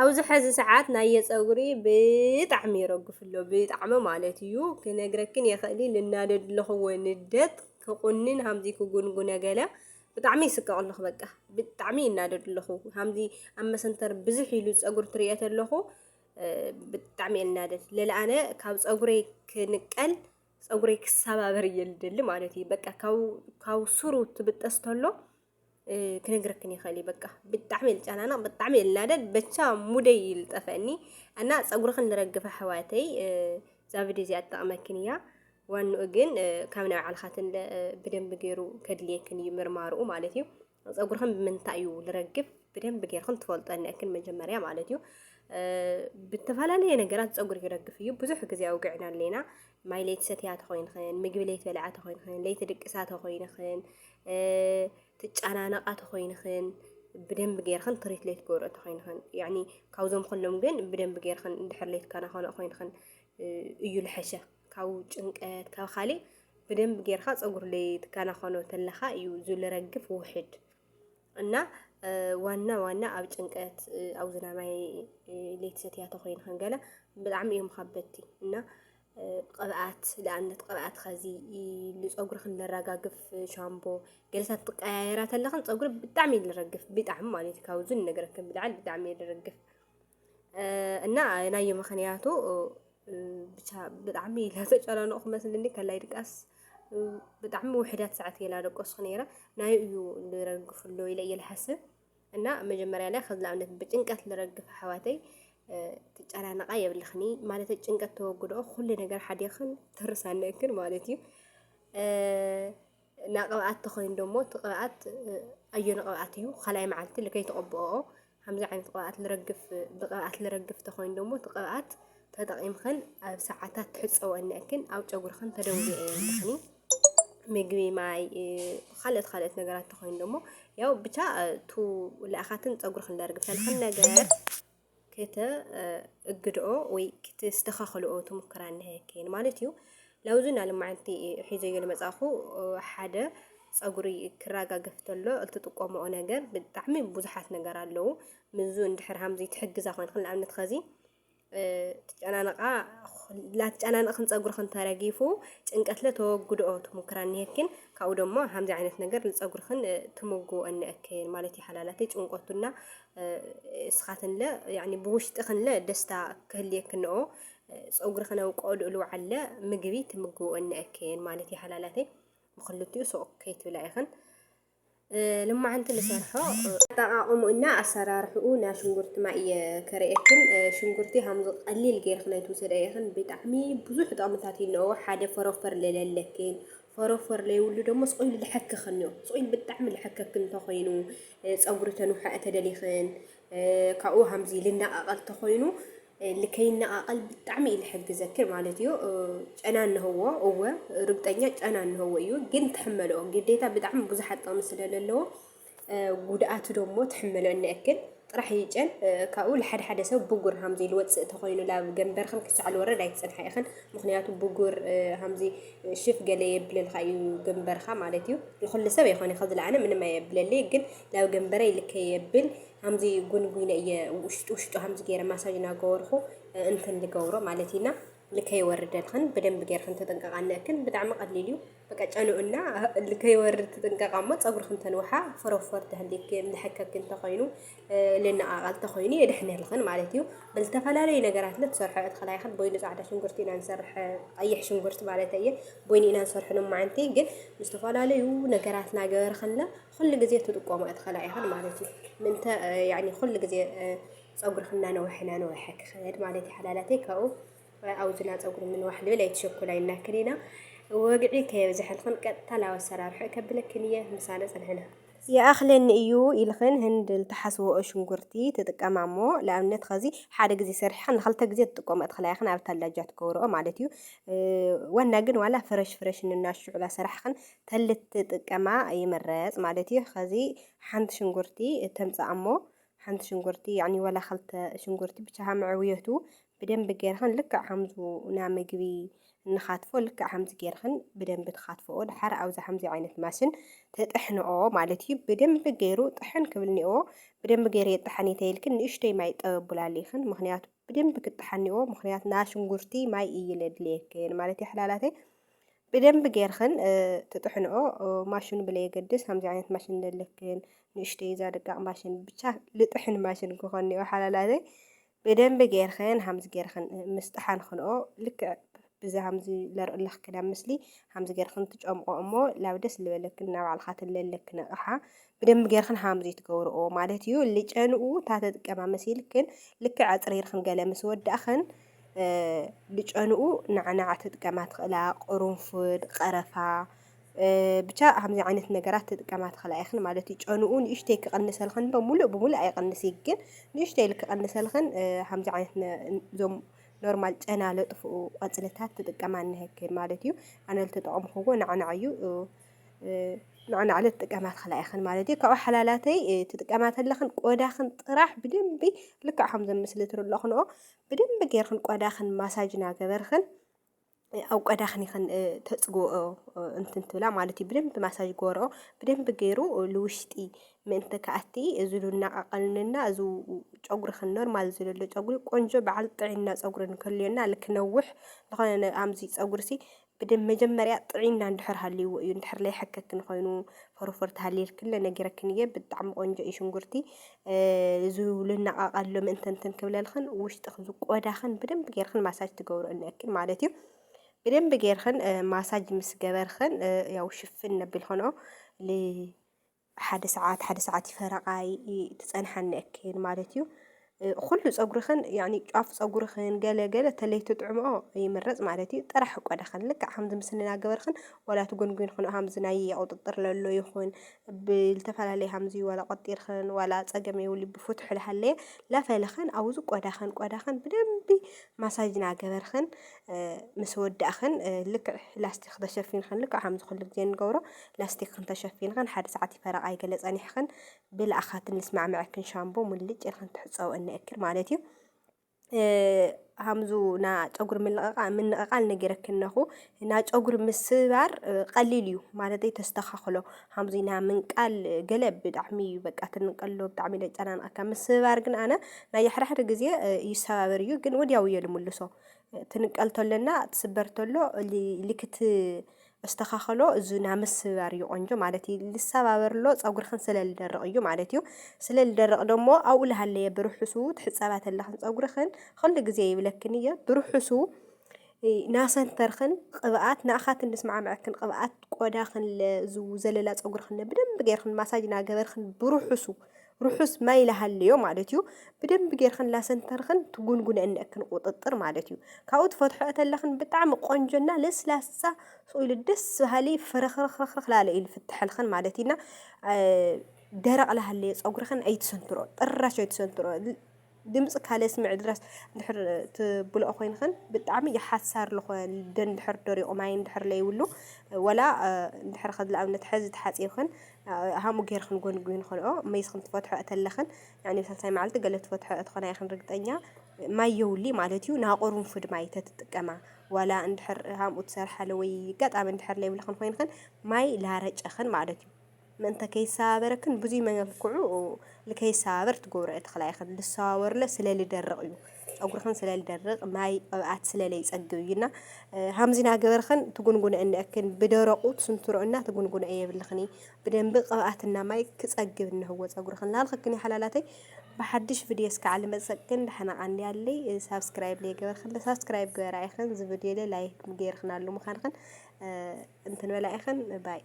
ኣብዚ ሐዚ ሰዓት ናየ ፀጉሪ ብጣዕሚ ይረግፍ ኣሎ፣ ብጣዕሚ ማለት እዩ። ክነግረክን የኽእል፣ ልናደድ ኣለኹዎ ንደት ክቁንን ሃምዚ ክጉንጉነ ገለ ብጣዕሚ ይስቀቕ ኣለኹ። በቃ ብጣዕሚ ይናደድ ኣለኹ። ሃምዚ ኣብ መሰንተር ብዝሕ ኢሉ ፀጉሪ ትርእዮ ተለኹ፣ እ፣ ብጣዕሚ እየ ልናደድ። ለለኣነ ካብ ፀጉረይ ክንቀል፣ ፀጉረይ ክሰባበር እየ ልደሊ ማለት እዩ። በቃ ካብ፣ ካብ ሱሩ ትብጠስ ተሎ፣ እ፣ ክነግረክን ይኽእል እዩ። በቃ ብጣዕሚ እየ ልጨናነቕ፣ ብጣዕሚ እየ ልናደድ። በቻ ሙደይ እዩ ልጠፈእኒ። እና ፀጉርኽን ልረግፍ ኣሕዋተይ፣ እ፣ እዛ ቪድዮ እዚኣ ትጠቕመክን እያ። ዋንኡ ግን፣ እ፣ ካብ ናይ ባዕልኻትንለ፣ እ፣ ብደንቢ ገይሩ ከድልየክን እዩ ምርማርኡ ማለት እዩ። ፀጉርኽን ብምንታይ እዩ ልረግፍ ብደንቢ ገይርኽን ትፈልጦ እነእክን መጀመርያ ማለት እዩ። እ፣ ብተፈላለየ ነገራት ፀጉሪ ይረግፍ እዩ። ብዙሕ ግዜ ኣውግዕና ኣለና። ማይ ለይቲ ሰትያ ተኾይንኽን፣ ምግቢ ለይቲ በልዓ ተኾይንኽን፣ ለይቲ ድቅሳ ተኾይንኽን፣ እ፣ ትጨናነቓ ተኾይንኽን፣ ብደንቢ ገይርኽን ትሪት ለይቲ ገብሮ ተኾይንኽን። ያኒ ካብዞም ኩሎም ግን ብደንቢ ገይርኽን እንድሕር ለይቲ ካናኾኖ ኮይንኽን፣ እ፣ እዩ ልሐሸ። ካብ ጭንቀት፣ ካብ ካሊእ ብደንቢ ገይርኻ ፀጉሪ ለይቲ ካናኾኖ ተለኻ እዩ ዝልረግፍ ውሕድ። እና፣ እ፣ ዋና ዋና ኣብ ጭንቀት፣ እ፣ ኣብ ዝናማይ፣ እ፣ ለይቲ ሰትያ ተኾይንኽን ገለ ብጣዕሚ እዮም ከበድቲ። እና፣ እ፣ ቅብኣት፣ ንኣብነት ቅብኣት ኸዚ ይ-፣ ንፀጉርኽን ለራጋግፍ ሻምቦ ገለታት ትቀያየራ ተለኽን ፀጉሪ ብጣዕሚ እዩ ልረግፍ፣ ብጣዕሚ ማለት እዩ። ካብዚ ንነገረክን ብልዓል ብጣዕሚ እዩ ልረግፍ። እ፣ እና ናዩ ምኽንያቱ፣ እ፣ ብቻ ብጣዕሚ ኢላ ተጨናነቕኩ መስልኒ። ከላይ ድቃስ፣ እ፣ ብጣዕሚ ውሕዳት ሰዓት እየ ላደቀስኩ ነይረ። ናዩ እዩ ልረግፍ ኣሎ ኢለ እየ ልሓስብ። እና መጀመርያ ላይ ኸዚ ንኣብነት ብጭንቀት ልረግፍ ኣሕዋተይ፣ እ፣ ትጨናነቓ የብልኽኒ። ማለት ጭንቀት ተወግድኦ፣ ኩሉ ነገር ሓዲኽን ትርሳነእክን ማለት እዩ። እ፣ እና ቅብኣት ተኾይኑ ደሞ፣ እቲ ቅብኣት፣ እ፣ ኣየኑ ቅብኣት እዩ? ካልኣይ መዓልቲ ልከይ ተቐብኦ። ከምዚ ዓይነት ቅብኣት ልረግፍ፣ ብቅብኣት ልረግፍ ተኾይኑ ደሞ፣ እቲ ቅብኣት ተጠቒምኽን ኣብ ሰዓታት ትሕጸወ እነእክን ኣብ ጨጉርኽን ተደንጉየ የብልኽኒ። ምግቢ፣ ማይ፣ እ፣ ካልኦት ካልኦት ነገራት ተኾይኑ ደሞ፣ ያው ብቻ፣ እ፣ ቱ ለኣኻትን ጸጉርኽን ለርግፍ ተልኽን ነገር ክተ፣ እ፣ እግድኦ ወይ ክትስተኻኽልኦ ትሙክራ እነሀክን ማለት እዩ። ላውዙ ናልማዓንቲ ሒዘዮ ልመጻኹ፣ እ፣ ሓደ ጸጉሪ ክራጋገፍ ተሎ እትጥቀመኦ ነገር ብጣዕሚ ብዙሓት ነገር ኣለዉ። ምዙ እንድሕር ሃምዚ ትሕግዛ ኮይንክን፣ ንኣብነት ኸዚ፣ እ፣ ትጨናነቓ፣ ላትጨናነቕክን ጸጉርኽን ተረጊፉ ጭንቀትለ ተወግድኦ ትሙክራ እኒሄክን። ካብኡ ደሞ ሃምዚ ዓይነት ነገር ንጸጉርኽን፣ እ፣ ትምግቦ እነእክን ማለት እዩ። ሓላላተይ ጭንቀቱና፣ እ፣ እስኻትንለ፣ ያኒ ብውሽጥኽንለ ደስታ ክህልየክንኦ፣ እ፣ ጸጉርኽን ኣውቀኦ ድእሉ ዓለ ምግቢ ትምግቦ እነእክን ማለት እዩ። ሓላላተይ ብክልቲኡ ሱቕ ከይትብላ ኢኽን። እ፣ ልማዓንቲ ንሰርሖ፣ እ፣ ኣጠቓቕምኡ እና ኣሰራርሕኡ ናይ ሽንጉርቲ ማይ እየ ከርእየክን። እ፣ ሽንጉርቲ ሃምዚ ቀሊል ገይርክን ኣይትውሰደ ኢኽን። ብጣዕሚ ብዙሕ ጥቕምታት ይንኦ። ሓደ ፈሮፈር ለለለክን፣ ፈሮፈር ለይብሉ ደሞ ስቕ ኢሉ ልሐክኽን እዩ። ስቕ ኢሉ ብጣዕሚ ልሐከክን እንተኾይኑ፣ እ፣ ጸጉሪ ተንውሐ ተደሊኽን፣ እ፣ ካብኡ ሃምዚ ልነቓቐል ተኾይኑ፣ እ፣ ልከይነቓቐል ብጣዕሚ እዩ ልሕግዘክን ማለት እዩ። እ፣ ጨና እንህዎ፣ እወ፣ ርግጠኛ ጨና እንህዎ እዩ፣ ግን ትሕመልኦ ግዴታ ብጣዕሚ ብዙሓት ጥቕሚ ስለለለዎ፣ እ፣ ጉድኣቱ ደሞ ትሕመልኦ እነእክል ጥራሕ ይጨን። እ፣ ካብኡ ልሓደ ሓደ ሰብ ብጉር ሃምዚ ልወፅእ ተኾይኑ ላብ ገንበርኽን ክሳዕ ልወረድ ኣይትፅንሓ ኢኽን። ምኽንያቱ ብጉር፣ እ፣ ሃምዚ ሽፍ ገለ የብለልካ እዩ ገንበርኻ ማለት እዩ። ንኹሉ ሰብ ኣይኮነ፣ ኸዚ ለኣነ ምንም ኣየብለለይ፣ ግን ላብ ገንበረይ ልከ የብል። ሃምዚ ጉንጉይነ እየ ውሽጡ ውሽጡ ሃምዚ ገይረ ማሳጅ እናገበርኹ፣ እ፣ እንትን ልገብሮ ማለት ኢና። ልከይወርደልኽን ብደንብ ገይርኽን ተጠንቀቓ እነእክን። ብጣዕሚ ቀሊል እዩ። በቃ ጨንኡና ልከይወርድ ትጥንቀቓ እሞ ጸጉርኽን ተንውሓ፣ ፈረፎር ተህልየክን ልሐከክን ተኾይኑ፣ እ፣ ልነቓቐል ተኾይኑ የድሕነልኽን ማለት እዩ። ብዝተፈላለዩ ነገራት ንትሰርሖ እትኽላ ኢኽን። ቦይኒ ጻዕዳ ሽንጉርቲ ኢና ንሰርሕ፣ ቀይሕ ሽንጉርቲ ማለት እየ። ቦይኒ ኢና ንሰርሖ ንማዓንቲ፣ ግን ምስ ዝተፈላለዩ ነገራት እናገበርኽንለ ኩሉ ግዜ ትጥቀሞ እትኽላ ኢኽን ማለት እዩ። ምእንተ፣ እ፣ ያኒ ኩሉ ግዜ፣ እ፣ ጸጉርኽን እናነውሐ እናነውሐ ክኸድ ማለት እዩ ሓላላተይ። ካብኡ ኣውዝና ጸጉሪ ምንዋሕ ልብል ኣይትሸኩላ ኢልናክን ኢና። ወግዒ ከየብዝሐልኽን ቀጥታ ላብ ኣሰራርሑ ከብለክን እየ። ምሳና ጽንሕና። ይኣኽለኒ እዩ ኢልኽን ህንድ ልትሓስብኦ ሽንጉርቲ ትጥቀማ እሞ፣ ንኣብነት ኸዚ ሓደ ግዜ ሰሪሕኽን ንኽልተ ግዜ ትጥቀሞ እትኽላ ኢኽን ኣብ ታላጃ ትገብርኦ ማለት እዩ። እ፣ ዋና ግን ዋላ ፍረሽ ፍረሽ ንናሽዑላ ሰራሕኽን ተልትጥቀማ ይምረጽ ማለት እዩ። ኸዚ ሓንቲ ሽንጉርቲ ተምጽኣ እሞ፣ ሓንቲ ሽንጉርቲ፣ ያኒ ዋላ ኸልተ ሽንጉርቲ ብቻ ሃ መዕብዮቱ ብደንብ ገይርኽን ልክዕ ሃምዙ ና ምግቢ፣ ንኻትፎ ልክዕ ከምዚ ጌርክን ብደንቢ ትኻትፎኦ። ድሓር ኣብዛ ከምዚ ዓይነት ማሽን ተጥሕንኦ ማለት እዩ። ብደንቢ ገይሩ ጥሕን ክብል እኒኦ። ብደንቢ ገይሩ የጥሓን ተይልክን ንእሽተይ ማይ ጠበቡላሊኽን፣ ምኽንያቱ ብደንቢ ክጥሓን እኒኦ። ምኽንያቱ ናይ ሽንጉርቲ ማይ እዩ ለድልየክን ማለት እዩ ኣሕላላተይ። ብደንቢ ጌርክን ትጥሕንኦ። ማሽኑ ብለየገድስ ከምዚ ዓይነት ማሽን ለለክን ንእሽተይ እዛ ደቃቕ ማሽን ብቻ ልጥሕን ማሽን ክኾን እኒኦ ሓላላተይ። ብደንቢ ጌርክን ሃምዚ ጌርክን ምስ ጥሓንክንኦ ልክዕ ብዚ ሃምዚ ለርእ ኣለኽክን ኣብ ምስሊ ሃምዚ ጌርክን ትጨምቆ እሞ ላብ ደስ ዝበለክን ናብ ባዕልኻ ትለለክን ኣቕሓ ብደንቢ ጌርክን ሃምዚ ትገብርኦ ማለት እዩ። ልጨንኡ እታ ተጥቀማ መሲልክን ልክዕ ኣፅሪርክን ገለ ምስ ወዳእክን ልጨንኡ ናዕናዕ ትጥቀማ ትኽእላ፣ ቅርንፉድ፣ ቀረፋ፣ ብቻ ከምዚ ዓይነት ነገራት ትጥቀማ ትኽእላ ኢኽን ማለት እዩ። ጨንኡ ንእሽተይ ክቐንሰልኽን ዶ ሙሉእ ብሙሉእ ኣይቐንስ እዩ፣ ግን ንእሽተይ ኢሉ ክቐንሰልኽን ከምዚ ዓይነት እዞም ኖርማል ጨና ለጥፍኡ ቆፅልታት ትጥቀማ እኒሀክን ማለት እዩ። ኣነ ልተጠቐምክዎ ናዕናዕ እዩ። ናዕናዕ ልትጥቀማ ትኽእላ ኢኽን ማለት እዩ። ካብኡ ሓላላተይ ትጥቀማ ተለኽን ቆዳኽን ጥራሕ ብደንቢ ልክዕ ከምዚ ኣብ ምስሊ ትርለኽንኦ ብደንቢ ጌርክን ቆዳኽን ማሳጅ ናገበርክን ኣብ ቆዳኽን ኢኽን ተፅግኦ እንትን ትብላ ማለት እዩ። ብደንቢ ማሳጅ ገበርኦ ብደንቢ ገይሩ ልውሽጢ ምእንቲ ከኣቲ እዚ ልናቃቀልንና እዚ ጨጉርኽን ኖርማል ዝለሎ ጨጉሪ ቆንጆ በዓል ጥዕና ጨጉሪ ንክህልዮና ልክነውሕ ዝኾነ ኣምዚ ጨጉርሲ ብደም መጀመርያ ጥዒና እንድሕር ሃልይዎ እዩ። እንድሕር ለይሐከክን ኮይኑ ፈሮፈር ተሃልየልክለ ነጊረክን እየ። ብጣዕሚ ቆንጆ እዩ ሽንጉርቲ። እዚ ልናቃቀሎ ምእንተንትን ክብለልኽን ውሽጥኽ ዝቆዳኽን ብደንብ ጌርኽን ማሳጅ ትገብሮ እነክን ማለት እዩ። ብደንብ ጌርኽን ማሳጅ ምስ ገበርኽን ያው ሽፍን ነቢልኽንኦ ሓደ ሰዓት ሓደ ሰዓት ይፈረቓይ ትጸንሓኒ እክን ማለት እዩ። ኩሉ ጸጉርኽን ያኒ ጫፍ ጸጉርኽን ገለ ገለ ተለይ ትጥዕምኦ ይምረጽ ማለት እዩ። ጥራሕ ቆዳኽን ልክዕ ከምዚ ምስልና ገበርኽን ዋላ ትጎንጉንኽን ከምዚ ናይ ቁጥጥር ለሎ ይኹን ብልተፈላለየ ከምዚ ዋላ ቆጢርኽን ዋላ ጸገም የውሊ ብፉትሕ ልሃለየ ላፈለኽን ኣውዚ ቆዳኽን ቆዳኽን ብደንቢ ማሳጅ ናገበርኽን ምስ ወዳእኽን ልክዕ ላስቲክ ተሸፊንኽን ልክዕ ከምዚ ኩሉ ግዜ ንገብሮ ላስቲክ ክንተሸፊንኽን ሓደ ሰዓት ይፈረቓይ ገለ ጸኒሕኽን ብልኣኻትን ልስማዕምዐክን ሻምቦ ሙልጭ ኢልኽን ትሕጸው እነእክል ማለት እዩ። ሃምዙ ና ጨጉሪ ምንቕቓል ነጊረክን ነኹ። ና ጨጉሪ ምስባር ቀሊል እዩ ማለተይ ተስተኻኽሎ። ሃምዙ ና ምንቃል ገለ ብጣዕሚ እዩ በቃ ትንቀሎ ብጣዕሚ ደጨናንቐካ። ምስባር ግን ኣነ ናይ የሕዳሕደ ግዜ ይሰባበር እዩ ግን ወዲያው እየ ልምልሶ። ትንቀል ተሎና ትስበር ተሎ ልክት እስተኻኸሎ እዚ ናይ ምስባር እዩ ቆንጆ ማለት እዩ። ልሰባበር ኣሎ ጸጉርኽን ስለ ልደርቕ እዩ ማለት እዩ። ስለ ልደርቕ ደሞ ኣብኡ ልሃለየ ብርሑሱ ትሕጸባ ተለኽን ጸጉርኽን ኸሉ ግዜ ይብለክን እየ ብርሑሱ ናሰንተርኽን ቅብኣት ንኣኻትን ንስማዕምዐክን ቅብኣት ቆዳኽን ለዙ ዘለላ ጸጉርኽን ብደንብ ጌርኽን ማሳጅ ናገበርኽን ብርሑሱ ርሑስ ማይ ልሃለዮ ማለት እዩ። ብደንብ ጌርኽን ላሰንተርኽን ትጉንጉነ እነእክን ቁጥጥር ማለት እዩ። ካብኡ ትፈትሖ እተለኽን ብጣዕሚ ቆንጆና ለስላሳ ስቕ ኢሉ ደስ በሃሊ ፍርኽርኽርኽርኽ ላለ ኢሉ ፍትሐልኽን ማለት እዩና። ደረቕ ልሃለዮ ጸጉርኽን ኣይትሰንትሮ ጥራሽ ኣይትሰንትሮ። ድምፂ ካለ ስምዕ ድረስ እንድሕር ትብልኦ ኮይንኽን ብጣዕሚ ይሓሳር ልኾ ደን ድሕር ደሪቑ ማይ እንድሕር ለይብሉ ወላ እንድሕር ኸዚ ንኣብነት ሕዚ ተሓፂብኽን ሃሙ ጌርኽን ጎንጉን ኸልኦ መይስኽን ትፈትሖ እተለኽን ያኒ ሳልሳይ መዓልቲ ገለ ትፈትሖ እትኾና ኢኽን ርግጠኛ ማይ የውሊ ማለት እዩ። ናቆሩንፉድ ማይ ተትጥቀማ ዋላ እንድሕር ሃምኡ ትሰርሓለ ወይ ጋጣሚ እንድሕር ለይብልኽን ኮይንኽን ማይ ላረጨኽን ማለት እዩ። ምእንተ ከይሰባበረክን ብዙይ መልክዑ ልከይሰባበር ትገብሮ እትኽላ ኢኽን ልሰባበርለ ስለ ልደርቕ እዩ። ጸጉርኽን ስለ ልደርቕ ማይ ቅብኣት ስለ ለይጸግብ እዩና ሃምዚ ናገበርኽን ትጉንጉነ እንእክን ብደረቑ ትስንትሮ እና ትጉንጉነ እየብልኽኒ። ብደንቢ ቅብኣትና ማይ ክጸግብ እንህዎ ጸጉርኽን ላልኽክን ሓላላተይ። ብሓድሽ ቪድዮ እስከ ልመጸክን ደሓና ቃንዲ ኣለይ። ሳብስክራይብ ለይገበርክን ሳብስክራይብ ገበራ ኢኽን ዝቪድዮ ለ ላይክ ገይርክን ኣሉ ምዃንክን እንትንበላ ኢኽን ባይ